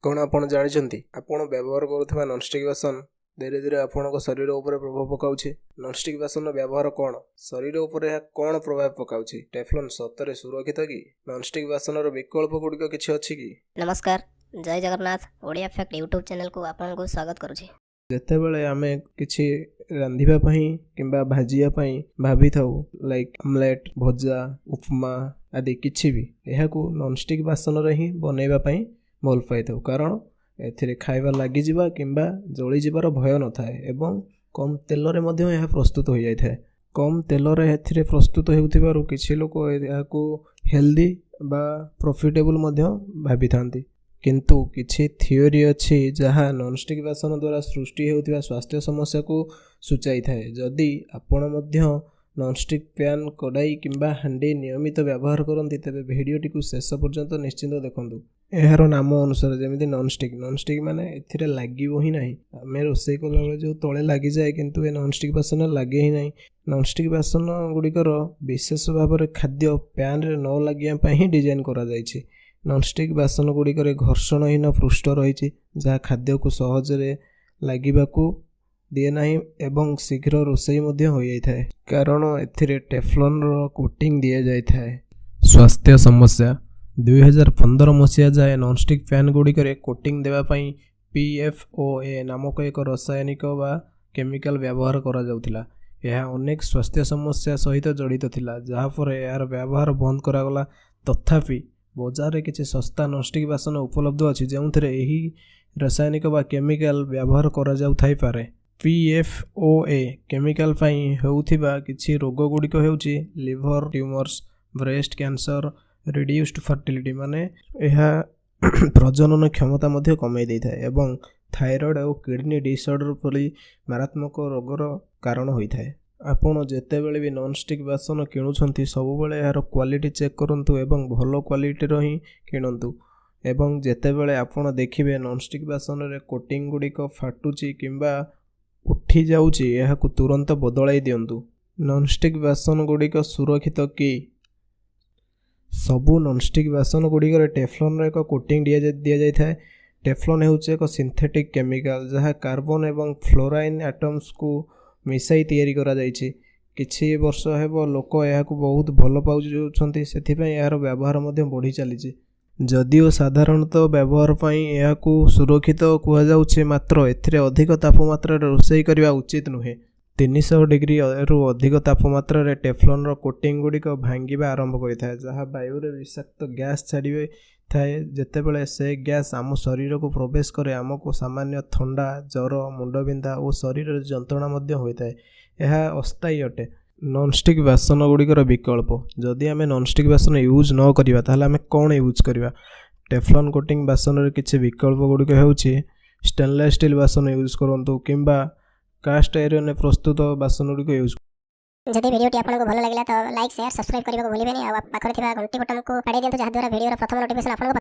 କ'ଣ ଆପଣ ଜାଣିଛନ୍ତି, ଆପଣ ବ୍ୟବହାର କରୁଥିବା ନନଷ୍ଟିକ୍ ବାସନ ଧୀରେ ଧୀରେ ଆପଣଙ୍କ ଶରୀର ଉପରେ ପ୍ରଭାବ ପକାଉଛି? ନନଷ୍ଟିକ୍ ବାସନର ବ୍ୟବହାର କ'ଣ? ଶରୀର ଉପରେ ଏହା କ'ଣ ପ୍ରଭାବ ପକାଉଛି? ଟେଫ୍ଲନ୍ ସତରେ ସୁରକ୍ଷିତ କି? ନନଷ୍ଟିକ୍ ବାସନର ବିକଳ୍ପ ଗୁଡ଼ିକ କିଛି ଅଛି କି? ନମସ୍କାର, ଜୟ ଜଗନ୍ନାଥ। ଓଡ଼ିଆ ଫ୍ୟାକ୍ଟ ୟୁଟ୍ୟୁବ୍ ଚ୍ୟାନେଲକୁ ଆପଣଙ୍କୁ ସ୍ୱାଗତ କରୁଛି। ଯେତେବେଳେ ଆମେ କିଛି ରାନ୍ଧିବା ପାଇଁ କିମ୍ବା ଭାଜିବା ପାଇଁ ଭାବିଥାଉ, ଲାଇକ୍ ଆମଲେଟ୍, ଭଜା, ଉପମା ଆଦି କିଛି ବି, ଏହାକୁ ନନଷ୍ଟିକ୍ ବାସନରେ ହିଁ ବନେଇବା ପାଇଁ ଭଲ ପାଇଥାଉ। କାରଣ ଏଥିରେ ଖାଇବା ଲାଗିଯିବା କିମ୍ବା ଜଳିଯିବାର ଭୟ ନଥାଏ ଏବଂ କମ୍ ତେଲରେ ମଧ୍ୟ ଏହା ପ୍ରସ୍ତୁତ ହୋଇଯାଇଥାଏ। କମ୍ ତେଲରେ ଏଥିରେ ପ୍ରସ୍ତୁତ ହେଉଥିବାରୁ କିଛି ଲୋକ ଏହାକୁ ହେଲ୍ଦି ବା ପ୍ରଫିଟେବୁଲ୍ ମଧ୍ୟ ଭାବିଥାନ୍ତି। କିନ୍ତୁ କିଛି ଥିଓରି ଅଛି, ଯାହା ନନଷ୍ଟିକ୍ ବାସନ ଦ୍ୱାରା ସୃଷ୍ଟି ହେଉଥିବା ସ୍ୱାସ୍ଥ୍ୟ ସମସ୍ୟାକୁ ସୂଚାଇଥାଏ। ଯଦି ଆପଣ ମଧ୍ୟ ନନଷ୍ଟିକ୍ ପ୍ୟାନ୍, କଡ଼ାଇ କିମ୍ବା ହାଣ୍ଡି ନିୟମିତ ବ୍ୟବହାର କରନ୍ତି, ତେବେ ଭିଡ଼ିଓଟିକୁ ଶେଷ ପର୍ଯ୍ୟନ୍ତ ନିଶ୍ଚିତ ଦେଖନ୍ତୁ। ଏହାର ନାମ ଅନୁସାରେ ଯେମିତି ନନଷ୍ଟିକ୍, ନନଷ୍ଟିକ୍ ମାନେ ଏଥିରେ ଲାଗିବ ହିଁ ନାହିଁ। ଆମେ ରୋଷେଇ କଲାବେଳେ ଯେଉଁ ତଳେ ଲାଗିଯାଏ, କିନ୍ତୁ ଏ ନନଷ୍ଟିକ୍ ବାସନରେ ଲାଗେ ହିଁ ନାହିଁ। ନନଷ୍ଟିକ୍ ବାସନ ଗୁଡ଼ିକର ବିଶେଷ ଭାବରେ ଖାଦ୍ୟ ପ୍ୟାନ୍ରେ ନ ଲାଗିବା ପାଇଁ ହିଁ ଡିଜାଇନ୍ କରାଯାଇଛି। ନନଷ୍ଟିକ୍ ବାସନ ଗୁଡ଼ିକରେ ଘର୍ଷଣହୀନ ପୃଷ୍ଠ ରହିଛି, ଯାହା ଖାଦ୍ୟକୁ ସହଜରେ ଲାଗିବାକୁ ଦିଏ ନାହିଁ ଏବଂ ଶୀଘ୍ର ରୋଷେଇ ମଧ୍ୟ ହୋଇଯାଇଥାଏ, କାରଣ ଏଥିରେ ଟେଫ୍ଲନ୍ର କୋଟିଂ ଦିଆଯାଇଥାଏ। ସ୍ୱାସ୍ଥ୍ୟ ସମସ୍ୟା: 2015 ମସିହା ଯାଏ ନନଷ୍ଟିକ୍ ପ୍ୟାନ୍ ଗୁଡ଼ିକରେ କୋଟିଂ ଦେବା ପାଇଁ ପିଏଫ୍ଓଏ ନାମକ ଏକ ରାସାୟନିକ ବା କେମିକାଲ ବ୍ୟବହାର କରାଯାଉଥିଲା। ଏହା ଅନେକ ସ୍ୱାସ୍ଥ୍ୟ ସମସ୍ୟା ସହିତ ଜଡ଼ିତ ଥିଲା, ଯାହାପରେ ଏହାର ବ୍ୟବହାର ବନ୍ଦ କରାଗଲା। ତଥାପି ବଜାରରେ କିଛି ଶସ୍ତା ନନଷ୍ଟିକ୍ ବାସନ ଉପଲବ୍ଧ ଅଛି, ଯେଉଁଥିରେ ଏହି ରାସାୟନିକ ବା କେମିକାଲ ବ୍ୟବହାର କରାଯାଉଥାଇପାରେ। ପିଏଫ୍ଓଏ କେମିକାଲ ପାଇଁ ହେଉଥିବା କିଛି ରୋଗ ଗୁଡ଼ିକ ହେଉଛି liver tumors, breast cancer, reduced fertility, ମାନେ ଏହା ପ୍ରଜନନ କ୍ଷମତା ମଧ୍ୟ କମାଇ ଦେଇଥାଏ ଏବଂ ଥାଇରଏଡ଼୍ ଆଉ କିଡ଼ନୀ ଡିସଅର୍ଡ଼ର ଭଳି ମାରାତ୍ମକ ରୋଗର କାରଣ ହୋଇଥାଏ। ଆପଣ ଯେତେବେଳେ ବି ନନଷ୍ଟିକ୍ ବାସନ କିଣୁଛନ୍ତି, ସବୁବେଳେ ଏହାର କ୍ୱାଲିଟି ଚେକ୍ କରନ୍ତୁ ଏବଂ ଭଲ କ୍ୱାଲିଟିର ହିଁ କିଣନ୍ତୁ। ଏବଂ ଯେତେବେଳେ ଆପଣ ଦେଖିବେ ନନଷ୍ଟିକ୍ ବାସନରେ କୋଟିଂ ଗୁଡ଼ିକ ଫାଟୁଛି କିମ୍ବା ଉଠିଯାଉଛି, ଏହାକୁ ତୁରନ୍ତ ବଦଳାଇ ଦିଅନ୍ତୁ। ନନଷ୍ଟିକ୍ ବାସନ ଗୁଡ଼ିକ ସୁରକ୍ଷିତ କି? ସବୁ ନନଷ୍ଟିକ୍ ବାସନ ଗୁଡ଼ିକରେ ଟେଫ୍ଲନ୍ର ଏକ କୋଟିଂ ଦିଆଯାଇଥାଏ। ଟେଫ୍ଲନ୍ ହେଉଛି ଏକ ସିନ୍ଥେଟିକ୍ କେମିକାଲ, ଯାହା କାର୍ବନ ଏବଂ ଫ୍ଲୋରାଇନ୍ ଆଟମ୍ସକୁ ମିଶାଇ ତିଆରି କରାଯାଇଛି। କିଛି ବର୍ଷ ହେବ ଲୋକ ଏହାକୁ ବହୁତ ଭଲ ପାଉଛନ୍ତି, ସେଥିପାଇଁ ଏହାର ବ୍ୟବହାର ମଧ୍ୟ ବଢ଼ି ଚାଲିଛି। ଯଦିଓ ସାଧାରଣତଃ ବ୍ୟବହାର ପାଇଁ ଏହାକୁ ସୁରକ୍ଷିତ କୁହାଯାଉଛି, ମାତ୍ର ଏଥିରେ ଅଧିକ ତାପମାତ୍ରାରେ ରୋଷେଇ କରିବା ଉଚିତ ନୁହେଁ। 300 ଡିଗ୍ରୀରୁ ଅଧିକ ତାପମାତ୍ରାରେ ଟେଫ୍ଲନ୍ର କୋଟିଂ ଗୁଡ଼ିକ ଭାଙ୍ଗିବା ଆରମ୍ଭ କରିଥାଏ, ଯାହା ବାୟୁରେ ବିଷାକ୍ତ ଗ୍ୟାସ୍ ଛାଡ଼ିଥାଏ। ଯେତେବେଳେ ସେ ଗ୍ୟାସ୍ ଆମ ଶରୀରକୁ ପ୍ରବେଶ କରେ, ଆମକୁ ସାମାନ୍ୟ ଥଣ୍ଡା, ଜ୍ୱର, ମୁଣ୍ଡବିନ୍ଧା ଓ ଶରୀରରେ ଯନ୍ତ୍ରଣା ମଧ୍ୟ ହୋଇଥାଏ। ଏହା ଅସ୍ଥାୟୀ ଅଟେ। ନନଷ୍ଟିକ୍ ବାସନ ଗୁଡ଼ିକର ବିକଳ୍ପ: ଯଦି ଆମେ ନନଷ୍ଟିକ୍ ବାସନ ୟୁଜ୍ ନ କରିବା, ତାହେଲେ ଆମେ କ'ଣ ୟୁଜ୍ କରିବା? ଟେଫ୍ଲନ୍ କୋଟିଂ ବାସନରେ କିଛି ବିକଳ୍ପ ଗୁଡ଼ିକ ହେଉଛି ଷ୍ଟେନଲେସ୍ ଷ୍ଟିଲ୍ ବାସନ ୟୁଜ୍ କରନ୍ତୁ କିମ୍ବା କାଷ୍ଟ ଆଇରନ୍ରେ ପ୍ରସ୍ତୁତ ବାସନ ଗୁଡ଼ିକ ୟୁଜ୍ ଯଦି ଭିଡ଼ିଓଟି ଆପଣଙ୍କୁ ଭଲ ଲାଗିଲା, ତ ଲାଇକ୍, ସେୟାର, ସବସ୍କ୍ରାଇବ୍ କରିବାକୁ ଭୁଲିବେନି ଆଉ ପାଖରେ ଥିବା ଘଣ୍ଟି ବଟନକୁ ବାଡ଼େଇ ଦିଅନ୍ତୁ, ଯାହାଦ୍ୱାରା ଭିଡ଼ିଓର ପ୍ରଥମ ନୋଟିଫିକେସନ୍ ଆପଣଙ୍କ